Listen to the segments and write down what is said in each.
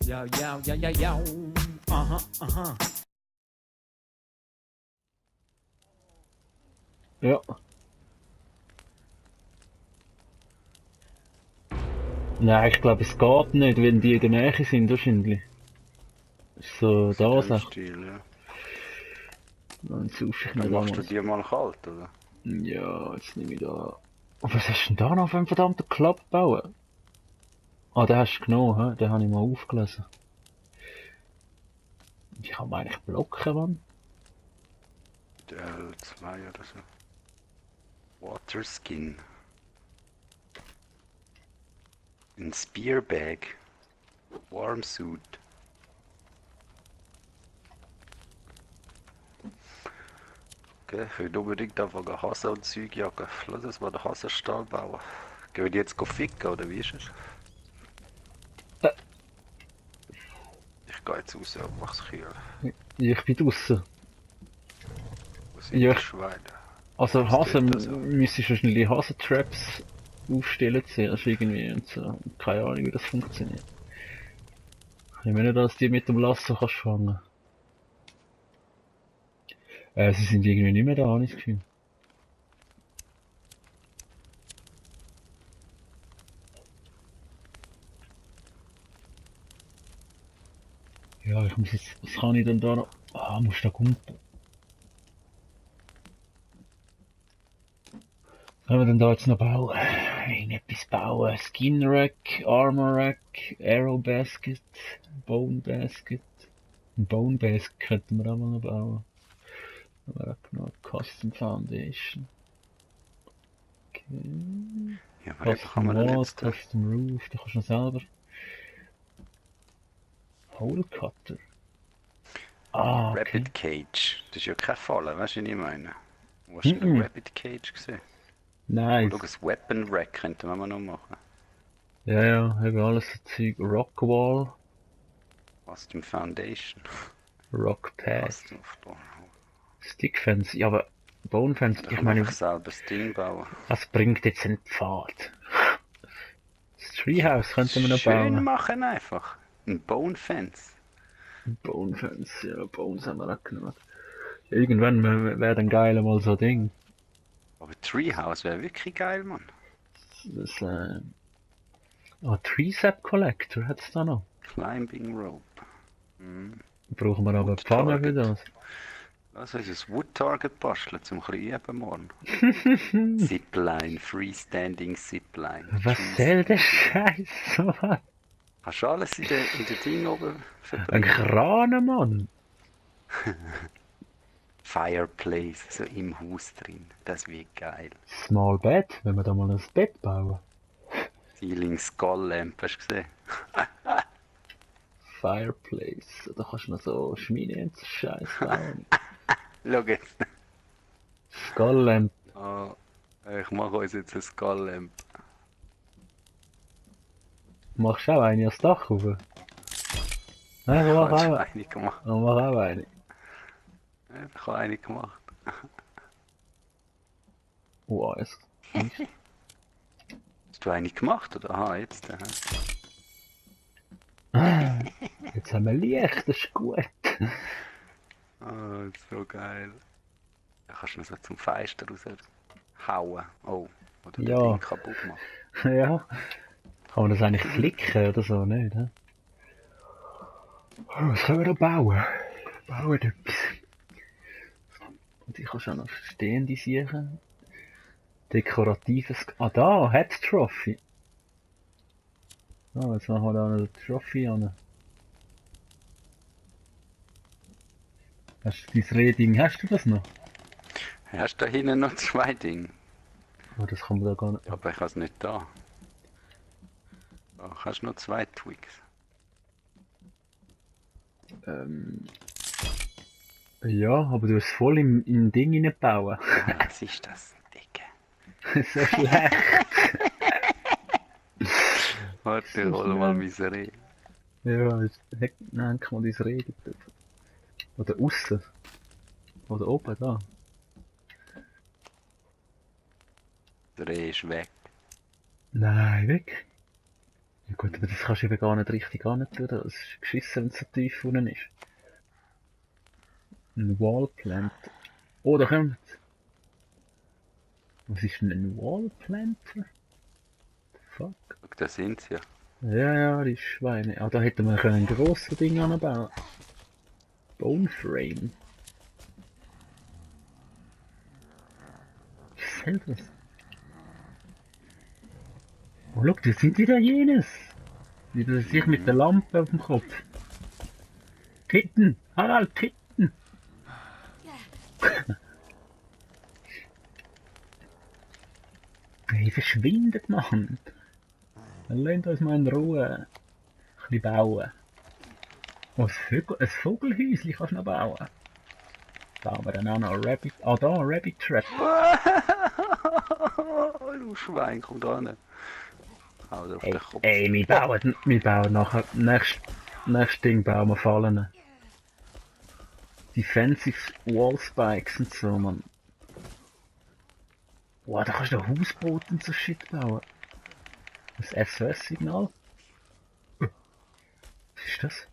Ja, ja, ja, ja, ja. Aha, aha. Ja. Nein, ich glaube, es geht nicht, wenn die in der Nähe sind, wahrscheinlich. Ist so So da dem Sache. Stil, ja. Dann suche ich Oder mir machst du damals. die mal kalt, oder? Ja, jetzt nehme ich da. Oh, was hast du denn da noch für einen verdammten Club bauen? Ah, den hast du genommen, hä? Den habe ich mal aufgelesen. Ich kann mich eigentlich blocken, Mann. Der L2 oder so. Waterskin. Ein Spearbag. Warmsuit. Okay, ich will unbedingt einfach eine Hase und Zeug jagen. Lass uns mal den Hasenstall bauen. Gehen wir die jetzt ficken, oder wie ist es? Äh. Ich gehe jetzt raus und mach's Kühl. Ich bin draussen. Wo sind Ja, die Schweine? also Was tut Hasen das so? müsstest wahrscheinlich Hasentraps aufstellen zuerst irgendwie und so. Keine Ahnung, wie das funktioniert. Ich meine, dass die mit dem Lasso kannst fangen. Sie sind irgendwie nicht mehr da, habe ich das Gefühl. Ja, ich muss jetzt, was kann ich denn da noch? Ah, muss da gumpen. Was können wir denn da jetzt noch bauen? Irgendetwas bauen. Skin Rack, Armor Rack, Arrow Basket, Bone Basket. Ein Bone Basket könnten wir auch mal noch bauen. Aber genau, Custom Foundation. Okay. Ja, aber eben kann Custom man denn Wall, jetzt... Custom Roof, da kannst du noch selber. Hole Cutter. Ah, okay. Rabbit Cage. Das ist ja kein Falle, weißt du, was ich meine? Wo hast du den Mhm. Rabbit Cage gesehen? Nice. Oh, schau, ein Weapon Rack könnte man mal noch machen. Ja, ja, eben alles so Zeug. Rockwall, Custom Foundation. Rock Path, Custom Floor. Stick Fence. Ja, aber Bone Fence, Da ich kann man meine, einfach selber das Ding bauen. was bringt jetzt ein Pfad? Das Treehouse könnte man noch Schön bauen. machen einfach. Ein Bone Fence. Bone Fence, ja, Bones haben wir auch genug. Irgendwann wäre dann geil mal so ein Ding. Aber Treehouse wäre wirklich geil, Mann. Das, Tree Sap Collector hat's da noch. Climbing Rope. Mhm. Brauchen wir aber Wood Pfanne für Target. das. Lass uns ein Wood Target basteln zum üben morgen. Zipline, Freestanding Zipline. Was soll der Scheiß? Mann? Hast du alles in der Ding oben Ein verbringen? Kran, Mann! Fireplace, so im Haus drin. Das wird geil. Small Bed, wenn wir da mal ein Bett bauen. Ceiling Skull Lamp, hast du gesehen? Fireplace, da kannst du noch so Schmiede und so Scheiß bauen. Schau jetzt. Skull Lamp. Oh, ich mache uns jetzt ein Skull Lamp. Machst du auch eine aufs Dach rauf? Nein, Ich mach habe schon auch, eine gemacht. mach auch eine. Ich habe eine gemacht. Oh, es. Hast du eine gemacht oder? Aha, jetzt. Jetzt haben wir Licht, das ist gut. Oh, das ist so geil. Da kannst du noch so zum Fenster raushauen. Oh, oder das Ja. Ding kaputt machen. Ja. Kann man das eigentlich flicken oder so, nicht? He? Oh, was können wir da bauen? Bauen etwas. Und ich kann schon noch stehende Sachen. Dekoratives. Ah, da, Head Trophy. Ah, jetzt machen wir da eine Trophy an. Hast du dein Reding, hast du das noch? Hast du da hinten noch zwei Dinge? Oh, das kann man da gar nicht. Aber ich habe es nicht da. Da hast du noch zwei Twigs. Ja, aber du hast voll im Ding reingebaut. Was ist das, Dicke? So schlecht. Warte, ich hol mal Miserie. Ja, nein, kann man das reden. Oder aussen. Oder oben, da. Der Reh ist weg. Nein, weg. Ja gut, aber das kannst du eben gar nicht richtig tun. Das ist geschissen, wenn es so tief unten ist. Ein Wallplant. Oh, da kommt. Was ist denn ein Wallplanter? Fuck. Schau, da sind sie ja. Ja, ja, die Schweine. Ah, da hätten wir ein grosses Ding anbauen. Bone Frame. Was soll das? Oh, schau, das sind wieder jenes. Die sich mit der Lampe auf dem Kopf. Titten! Harald, Titten! Hey, verschwindet, Mann! Dann lasst uns mal in Ruhe. Ein bisschen bauen. Oh, ein Vogelhäuschen kannst du noch bauen. Da haben wir dann auch noch ein Rabbit. Ah, da, ein Rabbit Trap. Du Schwein, komm da hin. Hau dir auf den Kopf. Ey, wir bauen nachher, nächstes Ding bauen wir Fallen. Defensive Wall Spikes und so, man. Wow, da kannst du Hausboot und so Shit bauen. Das SOS-Signal? Was ist das?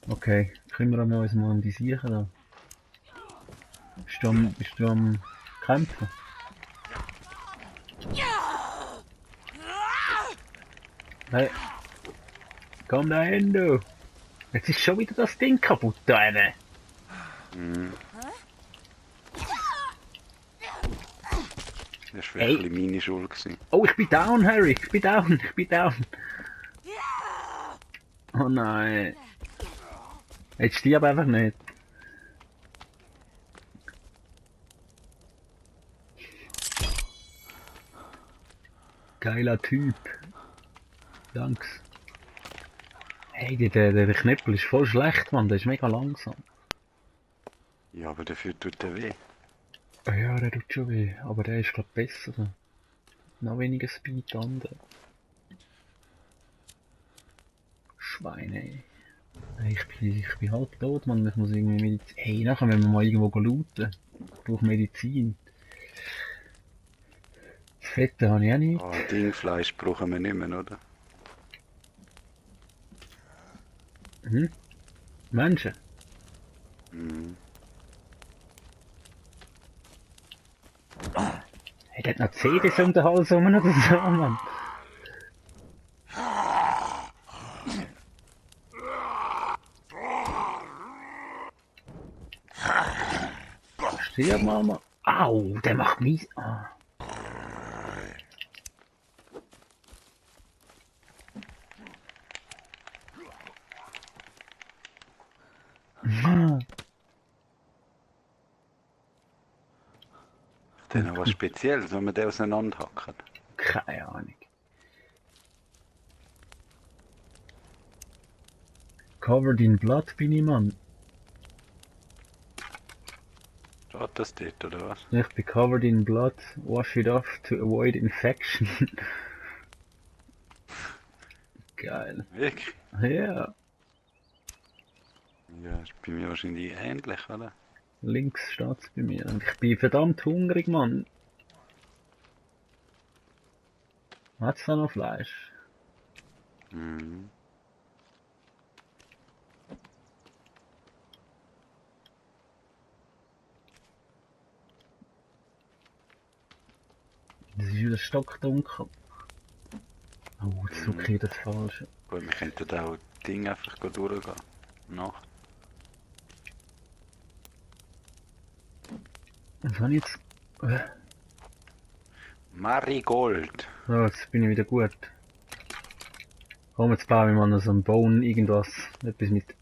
Okay, kümmern wir uns mal um die Siechen da. Bist du am Kämpfen? Hey, komm da hin, du! Jetzt ist schon wieder das Ding kaputt da hinten. Mhm. Das war wirklich meine Schuld gewesen. Oh, ich bin down, Harry! Ich bin down! Oh nein! Jetzt stirb einfach nicht. Geiler Typ. Danks. Hey, der Knüppel ist voll schlecht, Mann. Der ist mega langsam. Ja, aber dafür tut er weh. Ah ja, der tut schon weh. Aber der ist glaub besser. So. Noch weniger Speed andere. Schweine, ey. Hey, ich bin halb tot, Mann. Ich muss irgendwie Medizin. Hey, nachher müssen wir mal irgendwo looten. Ich brauche Medizin. Das Fette habe ich auch nicht. Ah, Dingfleisch brauchen wir nicht mehr, oder? Hm? Menschen? Mhm. Hey, der hat noch CDs um den Hals rum oder so, Mann. Stirb, Mama. Au, der macht mies. Ah. Der noch was Spezielles, wenn wir den auseinanderhacken. Keine Ahnung. Covered in blood bin ich, Mann. Steht das dort, oder was? Ich bin covered in blood. Wash it off to avoid infection. Geil. Wirklich? Ja. Ja, ist bei mir wahrscheinlich ähnlich, oder? Links steht's bei mir. Und ich bin verdammt hungrig, Mann. Hat's da noch Fleisch? Mhm. Das ist wieder stockdunkel. Oh, jetzt drücke ich das Falsche. Gut, wir könnten auch das Ding einfach durchgehen. Nacht. Was habe ich jetzt? Marigold! So, jetzt bin ich wieder gut. Komm, jetzt bauen wir mal noch so einen Bone, irgendwas. Etwas mit.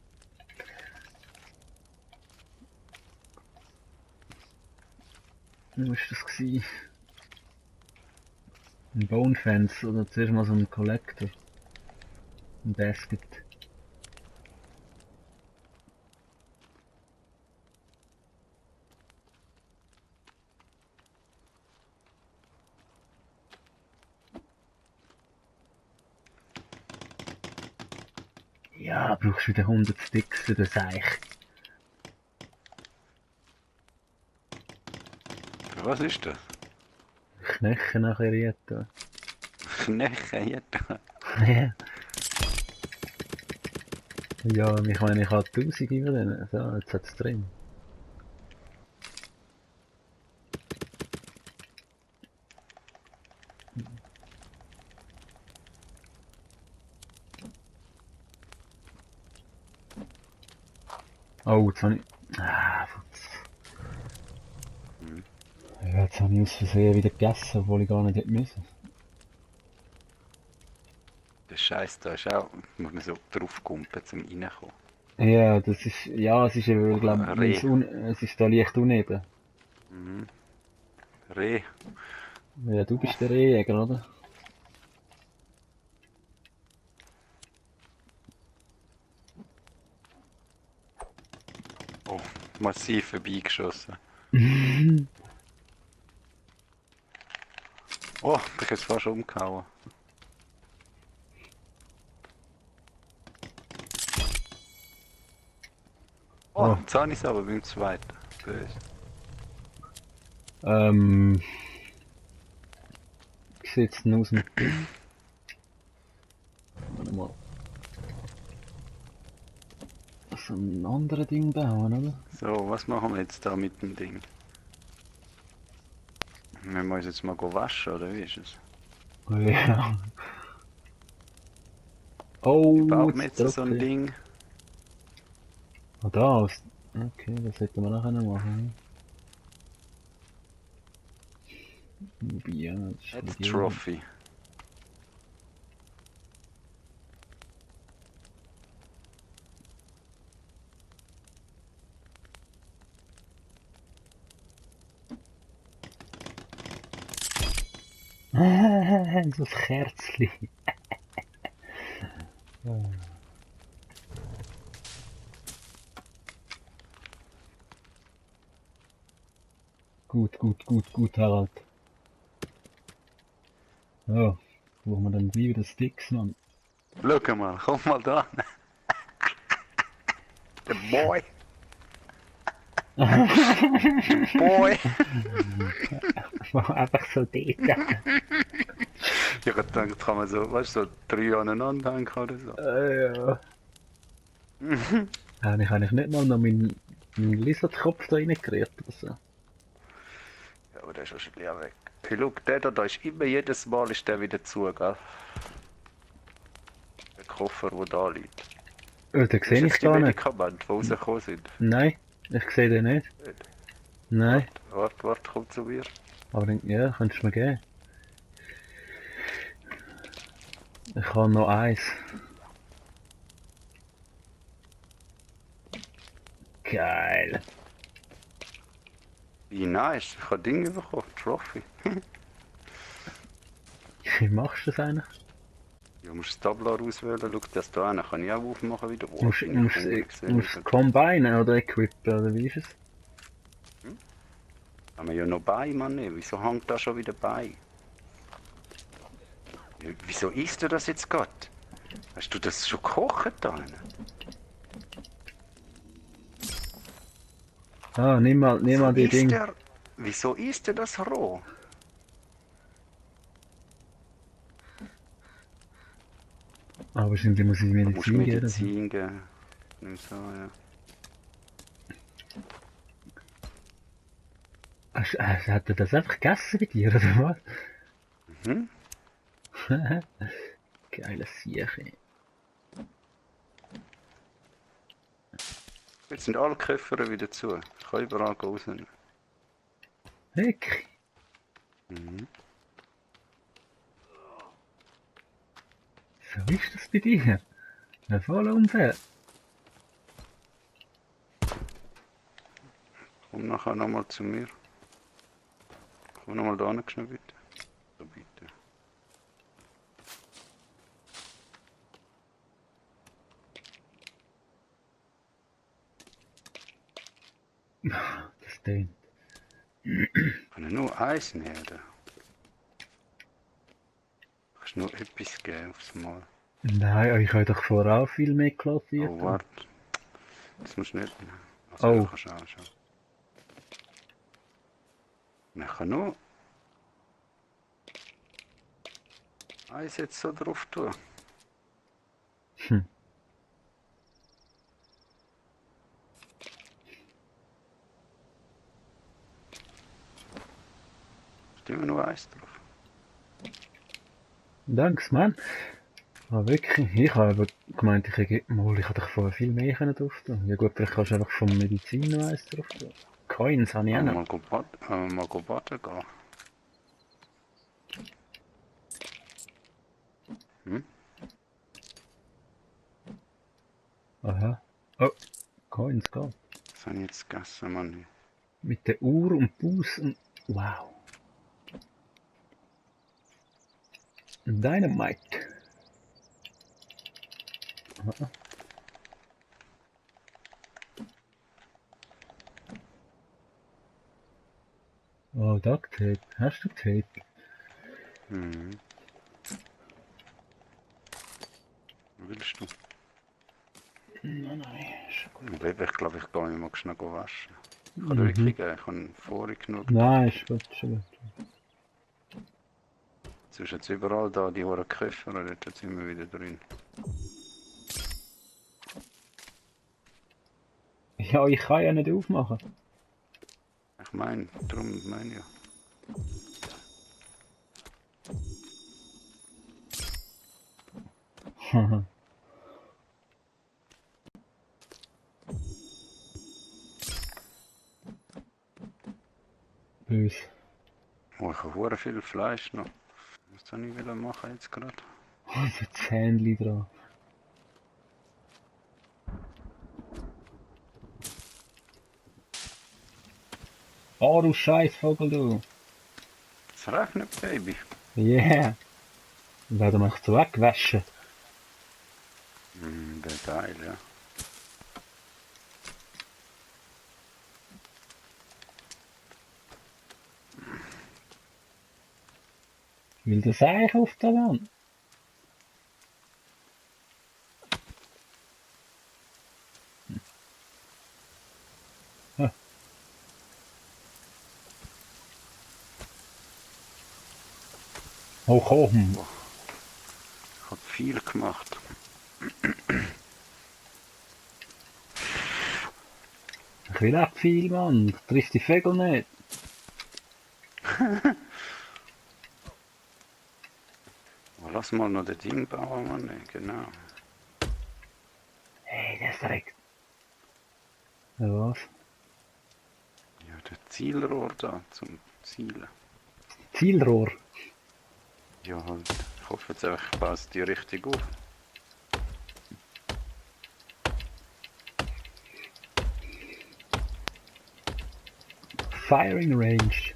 Wie war das gewesen? Ein Bone Fence oder zuerst mal so ein Collector. Ein Basket. Ja, brauchst du wieder 100 Sticks für das Eich. Was ist das? Knochen nachher rein. Knochen hier da. Ja. Ja, ich meine, ich habe 1000 über denen. So, jetzt hat es drin. Oh, jetzt habe ich... Ah, Futz. Ja, jetzt habe ich aus Versehen wieder gegessen, obwohl ich gar nicht hätte müssen. Der Scheiß da ist auch, muss man so draufkumpen zum Reinkommen. Ja, das ist... Ja, es ist eben, glaube Ein ich, Reh. es ist da leicht uneben. Mhm. Reh. Ja, du bist der Rehjäger, oder? Oh, massiv vorbeigeschossen. Oh, ich habe es fast umgehauen. Oh, Oh. jetzt habe ich es aber beim zweiten. Böse. Wie sieht's denn aus mit dem? Warte mal. So ein anderes Ding bauen, oder? So, was machen wir jetzt da mit dem Ding? Wir müssen uns jetzt mal waschen, oder wie ist es? Ja. Wie Oh, baut man jetzt jetzt so ein drückt er. Ding? Ah, da ist... Okay, das hätten wir nachher noch machen. Ja, das ist Jetzt die Trophy. so ein Kerzli. Gut, Harald. Ja, wo wir dann gleich wieder Sticks, Mann. Schau mal, komm mal da. Der Boy. Der Boy. Einfach so dort. Ich hab gedacht, kann man so, weißt du, so 3 aneinander hängen oder so. Ja. Habe ich eigentlich nicht mal noch meinen Lizardkopf da reingerührt oder so. Ja, aber der ist schon leer weg. Hey, schau, der da ist immer, jedes Mal ist der wieder zu, gell? Der Koffer, der da liegt. Oh, den Hast sehe du ich jetzt die gar nicht. Medikamente, die rausgekommen sind? Nein, ich sehe den nicht. Nicht. Nein, Warte, komm zu mir. aber den, ja, könntest du mir geben. Ich habe noch eins. Geil. Wie nice, ich habe Dinge bekommen, Trophy. Wie machst du das eigentlich? Ja, du musst das Tablar auswählen, schau, das da eine kann ich auch aufmachen wieder. Oh, Musst bin ich hungrig du combinen oder equippen, oder wie ist es? Haben wir ja noch bei, Mann, nicht. Wieso hängt da schon wieder bei? Ja, wieso isst du das jetzt gerade? Hast du das schon gekocht da? Ah, nimm mal die Ding. Wieso isst er das roh? Aber sind die muss ich Du musst Medizin geben? Medizin geben. Nimm so, ja. Hat er das einfach gegessen bei dir, oder Mhm. was? Geiles Siech, ey. Jetzt sind alle Köpfe wieder zu. Ich kann überall rausnehmen. Wirklich? Mhm. So ist das bei dir? Ja, voll unfair. Komm nachher nochmal zu mir. Komm nochmal da schnell bitte. So bitte. Das tönt. Kann ich nur eins nehmen? Kannst du nur etwas geben aufs Mal? Nein, ich habe doch vorher auch viel mehr klassiert. Oh, warte. Das musst du nicht nehmen. Also, Oh. ja, kannst du auch schon. Ich kann nur Eis jetzt so drauf tun. Hm. Ist immer nur Eis drauf. Danke, Mann. Ah, wirklich? Ich habe aber gemeint, ich hätte mal, ich hätte doch vorher viel mehr können drauf tun. Ja gut, vielleicht kannst du einfach vom Medizin noch eins drauf tun. Coins habe ich auch noch. Mal go baden gehen. Hm? Aha. Oh, Coins, geht. Was habe ich jetzt gegessen, Mann? Mit der Uhr und Bus und... Wow. Dynamite. Aha. Oh, Duct Tape. Hast du Tape? Mhm. Was willst du? Nein, nein, ist gut. Ich glaube, ich gehe mich mal schnell waschen. Ich kann Mhm. wirklich gehen. Ich habe vorher genug. Nein, ist gut, ist gut. Jetzt ist jetzt überall da die hohen Köpfe und dort sind wir wieder drin. Ja, ich kann ja nicht aufmachen. Ich meine, darum meine ich ja. Böse. Oh, ich habe hure viel Fleisch noch. Was soll ich wieder machen jetzt gerade? So Zähnchen dran. Oh, du Scheißvogel, du. Es regnet, Baby. Yeah. Werden wir so wegwaschen. Wäre geil, ja. Will das eigentlich auf der Wand? Hm. Oh komm. Ich habe viel gemacht. Ich will auch viel, Mann. Ich triff die Vögel nicht. Oh, lass mal noch das Ding bauen, Mann. Genau. Hey, das regt. Ja, was? Ja, der Zielrohr da zum Zielen. Zielrohr. Ja, halt. Ich hoffe jetzt einfach, ich baue es die richtig auf. Firing Range.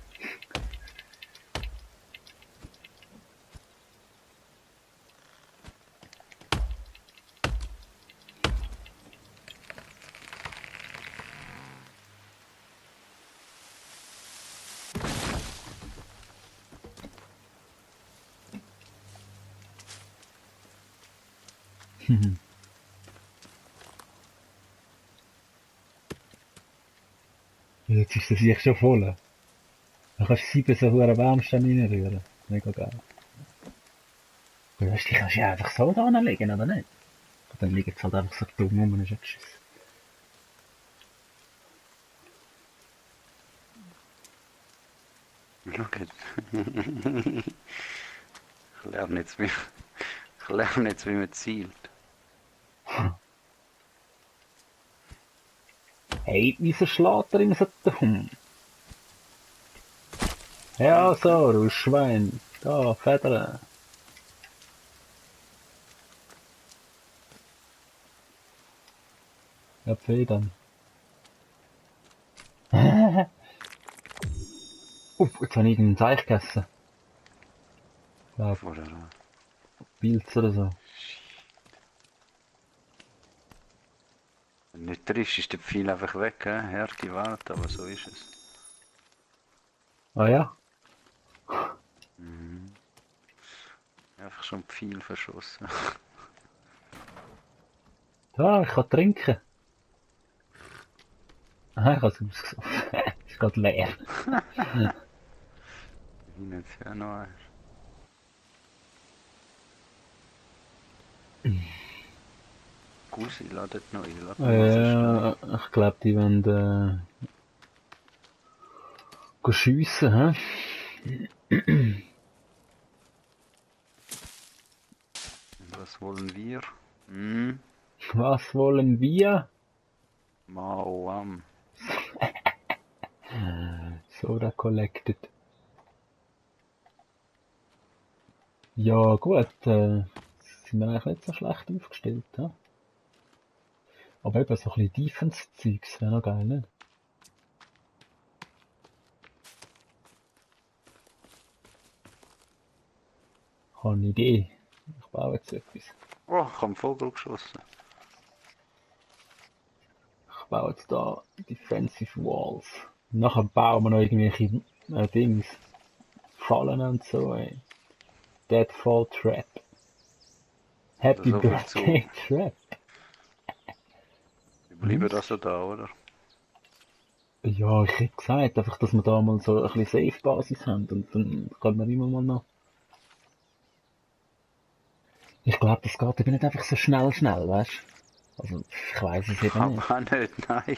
Jetzt ist das hier schon voll. Dann kannst du 7 so hohe Wärmsteine reinrühren. Mega geil. Die kannst du ja einfach so da anlegen, oder nicht? Dann liegen sie halt einfach so dumm rum und ist abgeschissen. Schau jetzt. Ich lerne jetzt, wie man zielt. Hey, wieso schlägt er ihn so dumm? Ja, so, du Schwein. Da, Federn. Ja, Federn. Jetzt habe ich irgendeinen Teich gegessen. Ich glaube, Oder Pilz oder so. wenn du nicht triffst, ist der Pfeil einfach weg, he? Harte Welt, aber so ist es. Ah ja? Einfach schon Pfeil verschossen. Da, ich kann trinken. Ah, ich habe es ausgesoffen. Es geht leer. Hinten ja noch eins. Gut, sie ladet noch ein. Ich glaube, die wollen schiessen, hä? Was wollen wir? Hm? Was wollen wir? Mauam. Soda collected. Ja gut, sind wir eigentlich nicht so schlecht aufgestellt, hä? Aber eben so ein bisschen Defense-Zeugs wäre noch geil, nicht? Ich habe eine Idee. Ich baue jetzt etwas. Oh, ich habe einen Vogel geschossen. Ich baue jetzt da Defensive Walls. Nachher bauen wir noch irgendwelche Dings. Fallen und so, ey. Deadfall Trap. Happy So viel Birthday Trap. Die bleiben also da, oder? Ja, ich hätte gesagt, einfach, dass wir da mal so ein bisschen Safe-Basis haben und dann können wir immer mal noch. Ich glaube, das geht eben nicht einfach so schnell, weißt du? Also, ich weiss es eben nicht. Aber nicht, nein.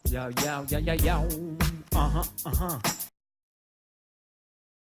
Yo, yo, yo, yo, yo. Uh-huh, uh-huh.